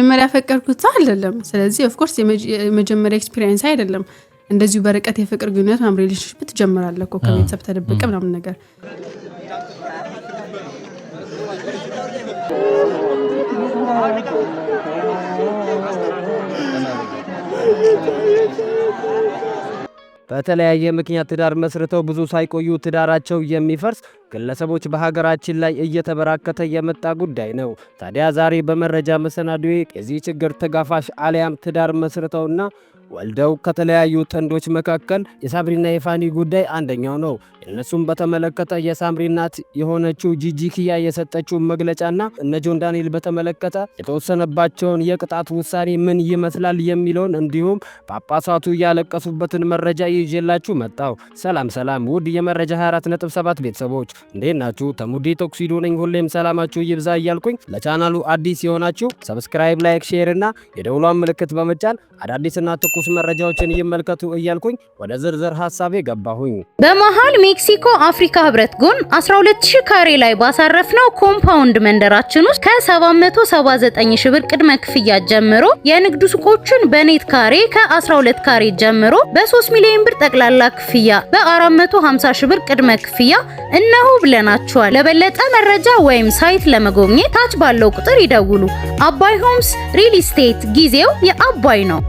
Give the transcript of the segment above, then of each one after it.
መጀመሪያ ያፈቀርኩት ሰው አይደለም። ስለዚህ of course የመጀመሪያ experience አይደለም። እንደዚሁ በርቀት የፍቅር ግንኙነት ምናምን relationship ትጀምራለህ እኮ ከቤተሰብ ተደብቀ ምናምን ነገር። በተለያየ ምክንያት ትዳር መስርተው ብዙ ሳይቆዩ ትዳራቸው የሚፈርስ ግለሰቦች በሀገራችን ላይ እየተበራከተ የመጣ ጉዳይ ነው። ታዲያ ዛሬ በመረጃ መሰናዶዬ የዚህ ችግር ተጋፋሽ አሊያም ትዳር መስርተውና ወልደው ከተለያዩ ጥንዶች መካከል የሳምሪና የፋኒ ጉዳይ አንደኛው ነው። እነሱም በተመለከተ የሳምሪ እናት የሆነችው ጂጂ ኪያ የሰጠችው መግለጫና እነ ጆን ዳንኤል በተመለከተ የተወሰነባቸውን የቅጣት ውሳኔ ምን ይመስላል የሚለውን እንዲሁም ጳጳሳቱ ያለቀሱበትን መረጃ ይዤላችሁ መጣሁ። ሰላም ሰላም፣ ውድ የመረጃ 24.7 ቤተሰቦች እንዴት ናችሁ? ተሙዲ ቶክሲዶ ነኝ። ሁሌም ሰላማችሁ ይብዛ እያልኩኝ ለቻናሉ አዲስ የሆናችሁ subscribe፣ like፣ share እና የደውሏን ምልክት በመጫን አዳዲስና ትኩስ መረጃዎችን ይመልከቱ እያልኩኝ ወደ ዝርዝር ሀሳቤ ገባሁኝ። በመሃል ሜክሲኮ አፍሪካ ህብረት ጎን 12000 ካሬ ላይ ባሳረፍነው compound መንደራችን ውስጥ ከ779 ሺህ ብር ቅድመ ክፍያ ጀምሮ የንግድ ሱቆችን በ net ካሬ ከ12 ካሬ ጀምሮ በ3 ሚሊዮን ብር ጠቅላላ ክፍያ በ450 ሺህ ብር ቅድመ ክፍያ እነሆ ብለናችኋል። ለበለጠ መረጃ ወይም site ለመጎብኘት ታች ባለው ቁጥር ይደውሉ። አባይ ሆምስ ሪል ስቴት፣ ጊዜው የአባይ ነው።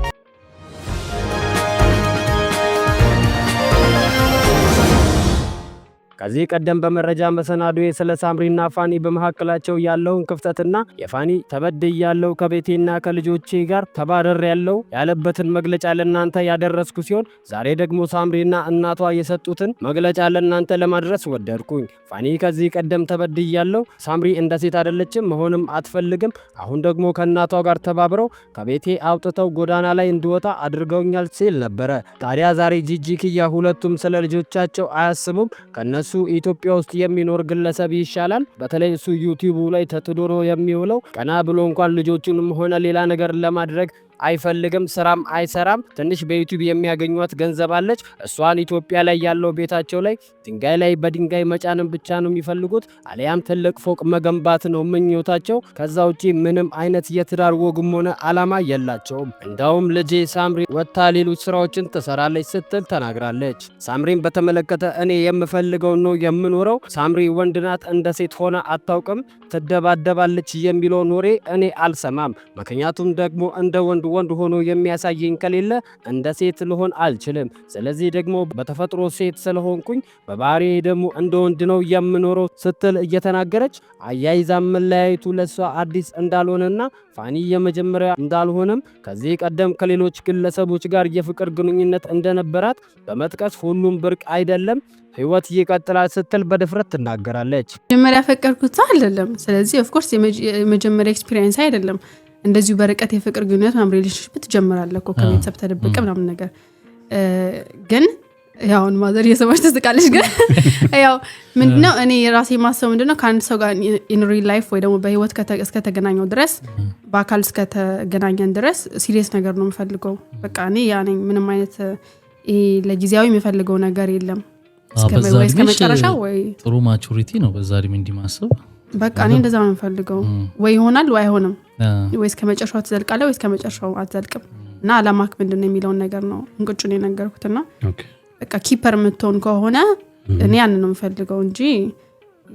ከዚህ ቀደም በመረጃ መሰናዶ ስለ ሳምሪና ፋኒ በመካከላቸው ያለውን ክፍተትና የፋኒ ተበድያለሁ፣ ከቤቴና ከልጆቼ ጋር ተባረር ያለው ያለበትን መግለጫ ለእናንተ ያደረስኩ ሲሆን ዛሬ ደግሞ ሳምሪና እናቷ የሰጡትን መግለጫ ለእናንተ ለማድረስ ወደድኩኝ። ፋኒ ከዚህ ቀደም ተበድያለሁ፣ ሳምሪ እንደ ሴት አይደለችም፣ መሆንም አትፈልግም። አሁን ደግሞ ከእናቷ ጋር ተባብረው ከቤቴ አውጥተው ጎዳና ላይ እንድወጣ አድርገውኛል ሲል ነበረ። ታዲያ ዛሬ ጂጂ ኪያ ሁለቱም ስለ ልጆቻቸው አያስቡም፣ ከነሱ ኢትዮጵያ ውስጥ የሚኖር ግለሰብ ይሻላል። በተለይ እሱ ዩቲዩቡ ላይ ተጥዶ ነው የሚውለው። ቀና ብሎ እንኳን ልጆቹንም ሆነ ሌላ ነገር ለማድረግ አይፈልግም፣ ስራም አይሰራም። ትንሽ በዩቲዩብ የሚያገኟት ገንዘብ አለች። እሷን ኢትዮጵያ ላይ ያለው ቤታቸው ላይ ድንጋይ ላይ በድንጋይ መጫንም ብቻ ነው የሚፈልጉት፣ አሊያም ትልቅ ፎቅ መገንባት ነው ምኞታቸው። ከዛ ውጪ ምንም አይነት የትዳር ወግም ሆነ አላማ የላቸውም። እንዳውም ልጄ ሳምሪ ወጥታ ሌሎች ስራዎችን ትሰራለች ስትል ተናግራለች። ሳምሪን በተመለከተ እኔ የምፈልገው ነው የምኖረው። ሳምሪ ወንድ ናት፣ እንደ ሴት ሆነ አታውቅም፣ ትደባደባለች የሚለውን ወሬ እኔ አልሰማም። ምክንያቱም ደግሞ እንደ ወንድ ወንድ ሆኖ የሚያሳየኝ ከሌለ እንደ ሴት ልሆን አልችልም። ስለዚህ ደግሞ በተፈጥሮ ሴት ስለሆንኩኝ በባህሪ ደግሞ እንደ ወንድ ነው የምኖረው ስትል እየተናገረች አያይዛ መለያየቱ ለሷ አዲስ እንዳልሆነና ፋኒ የመጀመሪያ እንዳልሆነም ከዚህ ቀደም ከሌሎች ግለሰቦች ጋር የፍቅር ግንኙነት እንደነበራት በመጥቀስ ሁሉም ብርቅ አይደለም፣ ህይወት ይቀጥላል ስትል በድፍረት ትናገራለች። መጀመሪያ ያፈቀርኩት ሰው አይደለም። ስለዚህ of course የመጀመሪያ experience አይደለም። እንደዚሁ በርቀት የፍቅር ግንኙነት ምናምን relationship ትጀምራለህ እኮ ከቤተሰብ ተደብቀ ምናምን ነገር። ግን ያው mother እየሰማች ትስቃለች። ግን ያው ምንድነው እኔ የራሴ ማሰብ ምንድነው ከአንድ ሰው ጋር in real life ወይ ደግሞ በህይወት እስከተገናኘው ድረስ፣ በአካል እስከተገናኘን ድረስ serious ነገር ነው የምፈልገው። በቃ እኔ ያ ነኝ። ምንም አይነት ይሄ ለጊዜያዊ የምፈልገው ነገር የለም። በዛ ወይ እስከ እድሜሽ መጨረሻው ወይ ጥሩ maturity ነው በዛ እድሜ እንዲህ ማሰብ። በቃ እኔ እንደዛ ነው የምፈልገው። ወይ ይሆናል ወይ አይሆንም። ወይ እስከ መጨረሻው ትዘልቃለህ ወይ እስከ መጨረሻው አትዘልቅም። እና አላማክ ምንድን ነው የሚለውን ነገር ነው እንቅጩን የነገርኩትና በቃ keeper የምትሆን ከሆነ እኔ ያንን ነው የምፈልገው እንጂ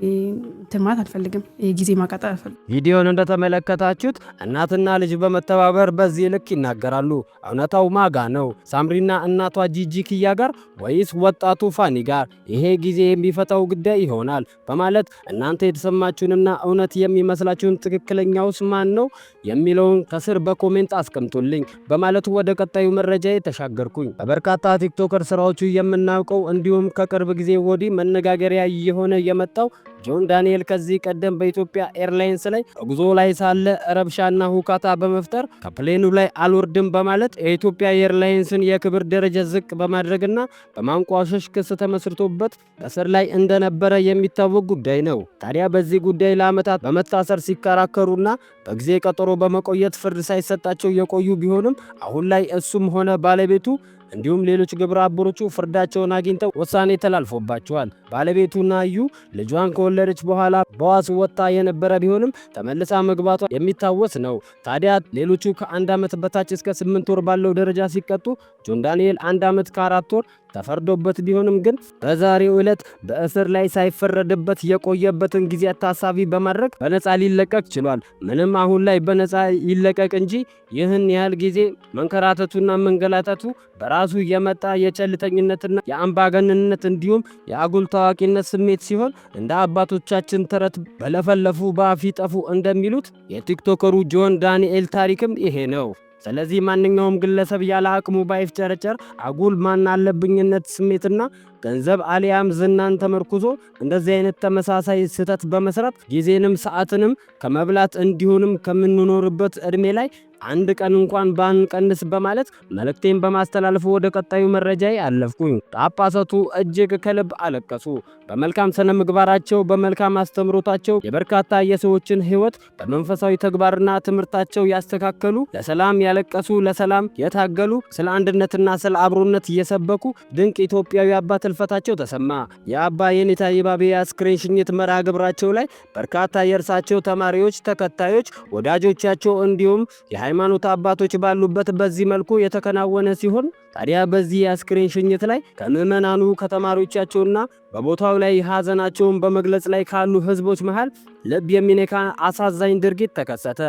እንትን ማለት አልፈልግም። ጊዜ ማቃጠል አልፈልግም። ቪዲዮን እንደተመለከታችሁት እናትና ልጅ በመተባበር በዚህ ልክ ይናገራሉ። እውነታው ማጋ ነው? ሳምሪና እናቷ ጂጂ ኪያ ጋር ወይስ ወጣቱ ፋኒ ጋር? ይሄ ጊዜ የሚፈታው ጉዳይ ይሆናል በማለት እናንተ የተሰማችሁንና እውነት የሚመስላችሁን ትክክለኛውስ ማን ነው የሚለውን ከስር በ comment አስቀምጡልኝ በማለት ወደ ቀጣዩ መረጃ ተሻገርኩኝ። በበርካታ TikToker ስራዎቹ የምናውቀው እንዲሁም ከቅርብ ጊዜ ወዲህ መነጋገሪያ እየሆነ የመጣው ጆን ዳንኤል ከዚህ ቀደም በኢትዮጵያ ኤርላይንስ ላይ በጉዞ ላይ ሳለ ረብሻና ሁካታ በመፍጠር ከ plane ኑ ላይ አልወርድም በማለት የኢትዮጵያ ኤርላይንስን የክብር ደረጃ ዝቅ በማድረግና በማንቋሸሽ ክስ ተመስርቶበት በእስር ላይ እንደነበረ የሚታወቅ ጉዳይ ነው። ታዲያ በዚህ ጉዳይ ለዓመታት በመታሰር ሲከራከሩና በጊዜ ቀጠሮ በመቆየት ፍርድ ሳይሰጣቸው የቆዩ ቢሆንም አሁን ላይ እሱም ሆነ ባለቤቱ እንዲሁም ሌሎች ግብረ አበሮቹ ፍርዳቸውን አግኝተው ውሳኔ ተላልፎባቸዋል። ባለቤቱ ናዩ ልጇን ከወለደች በኋላ በዋስ ወጥታ የነበረ ቢሆንም ተመልሳ መግባቷ የሚታወስ ነው። ታዲያ ሌሎቹ ከ1 ዓመት በታች እስከ 8 ወር ባለው ደረጃ ሲቀጡ ጆን ዳንኤል 1 ዓመት ከ4 ወር ተፈርዶበት ቢሆንም ግን በዛሬው ዕለት በእስር ላይ ሳይፈረድበት የቆየበትን ጊዜ ታሳቢ በማድረግ በነፃ ሊለቀቅ ችሏል። ምንም አሁን ላይ በነፃ ይለቀቅ እንጂ ይህን ያህል ጊዜ መንከራተቱና መንገላታቱ በራሱ የመጣ የቸልተኝነትና የአምባገነንነት እንዲሁም የአጉል ታዋቂነት ስሜት ሲሆን፣ እንደ አባቶቻችን ተረት በለፈለፉ በአፍ ይጠፉ እንደሚሉት የቲክቶከሩ ጆን ዳንኤል ታሪክም ይሄ ነው። ስለዚህ ማንኛውም ግለሰብ ያለ አቅሙ ባይፍጨረጨር፣ አጉል ማን አለብኝነት ስሜትና ገንዘብ አሊያም ዝናን ተመርኩዞ እንደዚህ አይነት ተመሳሳይ ስህተት በመስራት ጊዜንም ሰዓትንም ከመብላት እንዲሁንም ከምንኖርበት እድሜ ላይ አንድ ቀን እንኳን ባንቀንስ በማለት መልእክቴን በማስተላለፍ ወደ ቀጣዩ መረጃዬ አለፍኩኝ። ጳጳሳቱ እጅግ ከልብ አለቀሱ። በመልካም ስነ ምግባራቸው፣ በመልካም አስተምህሮታቸው የበርካታ የሰዎችን ሕይወት በመንፈሳዊ ተግባርና ትምህርታቸው ያስተካከሉ፣ ለሰላም ያለቀሱ፣ ለሰላም የታገሉ፣ ስለ አንድነትና ስለ አብሮነት የሰበኩ ድንቅ ኢትዮጵያዊ አባት ህልፈታቸው ተሰማ። የአባ የኔታ ይባቤ አስክሬን ሽኝት መርሃ ግብራቸው ላይ በርካታ የእርሳቸው ተማሪዎች፣ ተከታዮች፣ ወዳጆቻቸው እንዲሁም የሃይማኖት አባቶች ባሉበት በዚህ መልኩ የተከናወነ ሲሆን፣ ታዲያ በዚህ የአስክሬን ሽኝት ላይ ከምዕመናኑ፣ ከተማሪዎቻቸውና በቦታው ላይ ሀዘናቸውን በመግለጽ ላይ ካሉ ህዝቦች መሃል ልብ የሚነካ አሳዛኝ ድርጊት ተከሰተ።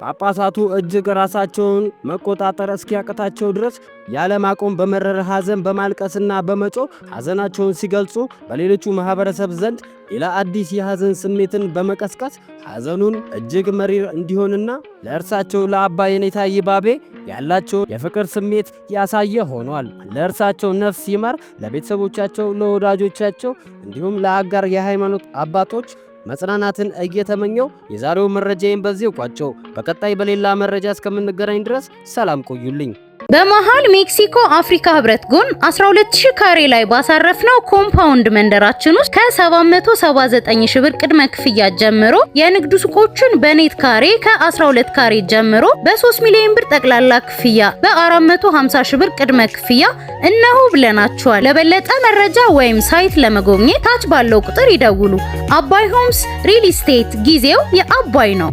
ጳጳሳቱ እጅግ ራሳቸውን መቆጣጠር እስኪያቅታቸው ድረስ ያለማቆም በመረረ ሐዘን በማልቀስና በመጮህ ሐዘናቸውን ሲገልጹ፣ በሌሎቹ ማህበረሰብ ዘንድ ሌላ አዲስ የሐዘን ስሜትን በመቀስቀስ ሐዘኑን እጅግ መሪር እንዲሆንና ለእርሳቸው ለአባ የኔታ ይባቤ ያላቸው የፍቅር ስሜት ያሳየ ሆኗል። ለእርሳቸው ነፍስ ይማር፣ ለቤተሰቦቻቸው፣ ለወዳጆቻቸው እንዲሁም ለአጋር የሃይማኖት አባቶች መጽናናትን እየተመኘሁ የዛሬው መረጃዬን በዚህ ቋጨሁ። በቀጣይ በሌላ መረጃ እስከምንገናኝ ድረስ ሰላም ቆዩልኝ። በመሃል ሜክሲኮ አፍሪካ ህብረት ጎን 12000 ካሬ ላይ ባሳረፍነው compound መንደራችን ውስጥ ከ779 ሺህ ብር ቅድመ ክፍያ ጀምሮ የንግድ ሱቆችን በ net ካሬ ከ12 ካሬ ጀምሮ በ3 ሚሊዮን ብር ጠቅላላ ክፍያ፣ በ450 ሺህ ብር ቅድመ ክፍያ እነሆ ብለናችኋል። ለበለጠ መረጃ ወይም site ለመጎብኘት ታች ባለው ቁጥር ይደውሉ። አባይ ሆምስ ሪል ስቴት፣ ጊዜው የአባይ ነው።